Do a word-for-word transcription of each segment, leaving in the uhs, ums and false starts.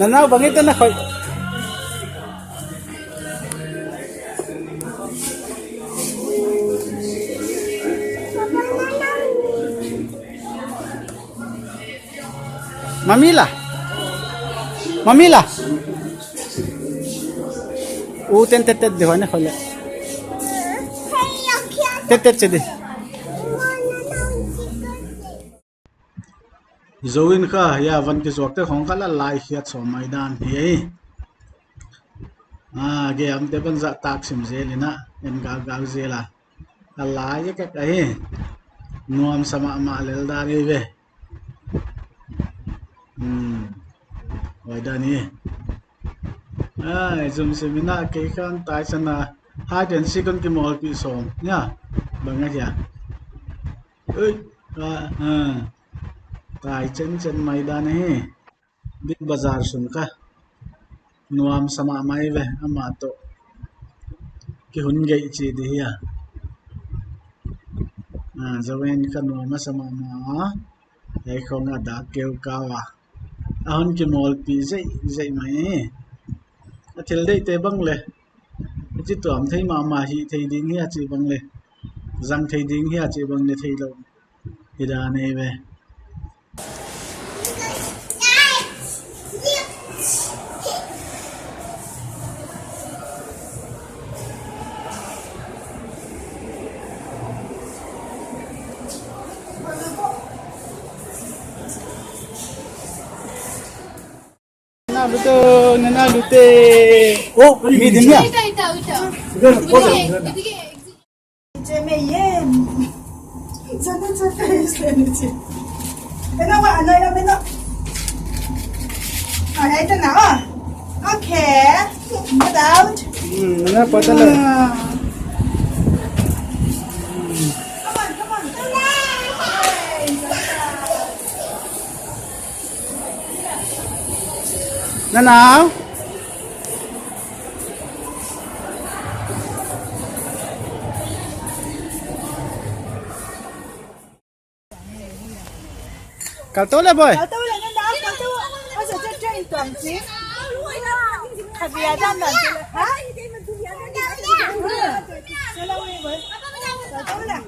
Nanau, bang itu na khoi. Mami la. Mami la. U ten tet tet de hone khole. Tet tet che de. Zoin kha, ya van kizuak te khong kha la lai khiat sawm mai dan hi. Ah, ge am te ban za tak sim zel ina, en gak gak zel a. A lai e kek ahi. Nuam sa mahmah lel dan e ve. Hmm. Huai dan hi. Ai, zum sim ina kei khan tai chan a. Hai ten si kon ki mol pi som. Ya. Bang a ya. Ui. Ah, ah. Tai chen chen mai dan hi. Big Bazaar sung kha. Nuam sa mahmah ve, amah toh. Ki hun gei chi di hia. Ah, zawen kha nuam sa mahmah. Ei khong a dak keu kau a. A hun ki mol pi zei, zei mai. A thil deih te bang le. A chi tuam thei mahmah hi thei ding hia chi bang le. Zang thei ding hia chi bang le thei lou. Hi dan ei ve. Na lute, na lute. Oh, mi din ya. Ita, ita, ita. Ita, ita. Ita, ita. Ito na, ano na, ano. Alright, ito na, oh. Okay. Get out. Hmm, ano pa tala? Ah. Come on, come on. Hey, get out. Nanau? Kal tou le, boy. Kal tou le, nanau, kal tou. Masa cek cek itu ang sih. Khadia dan dan. Ha? Kal tou le.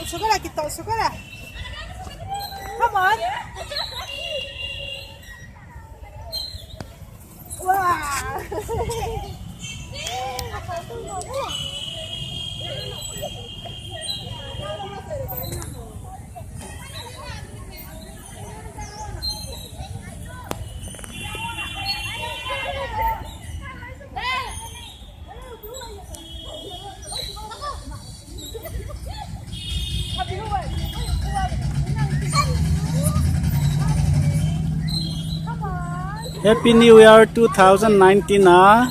Sukara, kita sukara. Come on. Wow. Happy New Year two thousand nineteen a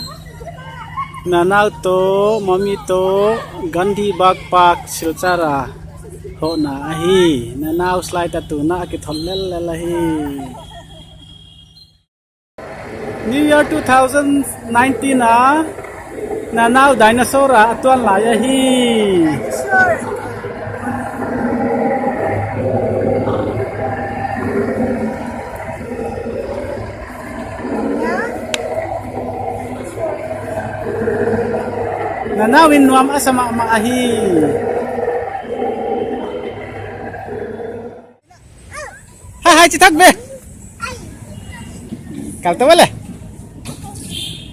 nanau toh mami toh Gandhi Bagh Park Silchar a hohna ahi. Nanau slide a tuna a kithol lellel ahi. New Year two thousand nineteen a nanau dinosaur a a tuan lai ahi. Nanau in nuam a sa mahmah ahi. Hi, hi, chi thak ve. Kal ta wale.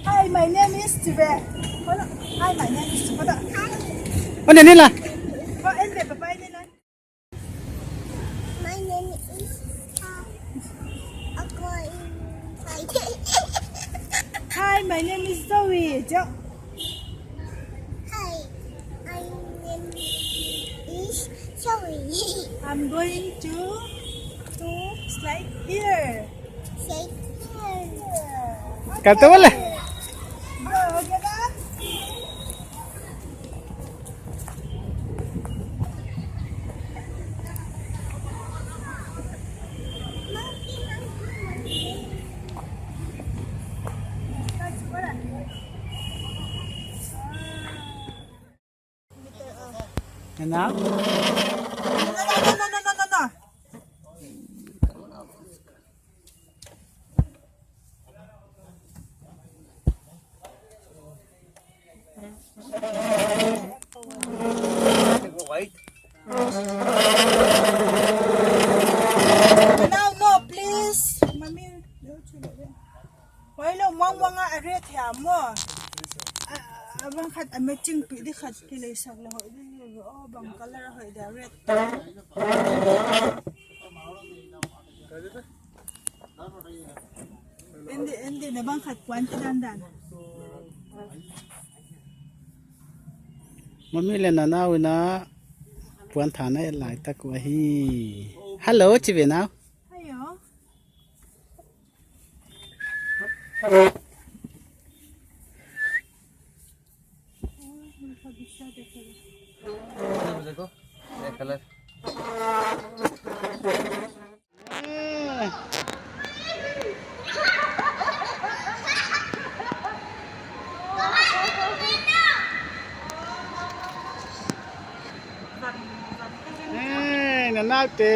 Hi, my name is Chive. Hi, my name is Chive. Oh, ni ni la. Oh, en ve, papa, en ve la. My name is, uh, Akoy. Hi, my name is Zoe. Jo. Hi, my name is Zoe. I'm going to, to slide here. Slide here. Kata wala. Go, get up. Enough? No, no, no, no, no, no. No, no, please. Mami, don't you let them. Wai lo, muang muang a red hia maw. A, a bang khat a matching pi di khat ki lei sak la hoih di, oh, bang color hoih di red. Endi, endi na bang khat puan ti dandan. Mami le nanau in a puan thana e lai tak uh ahi. Hello, Chive nau. Hello. देखो, ये color। Eh, nanau te.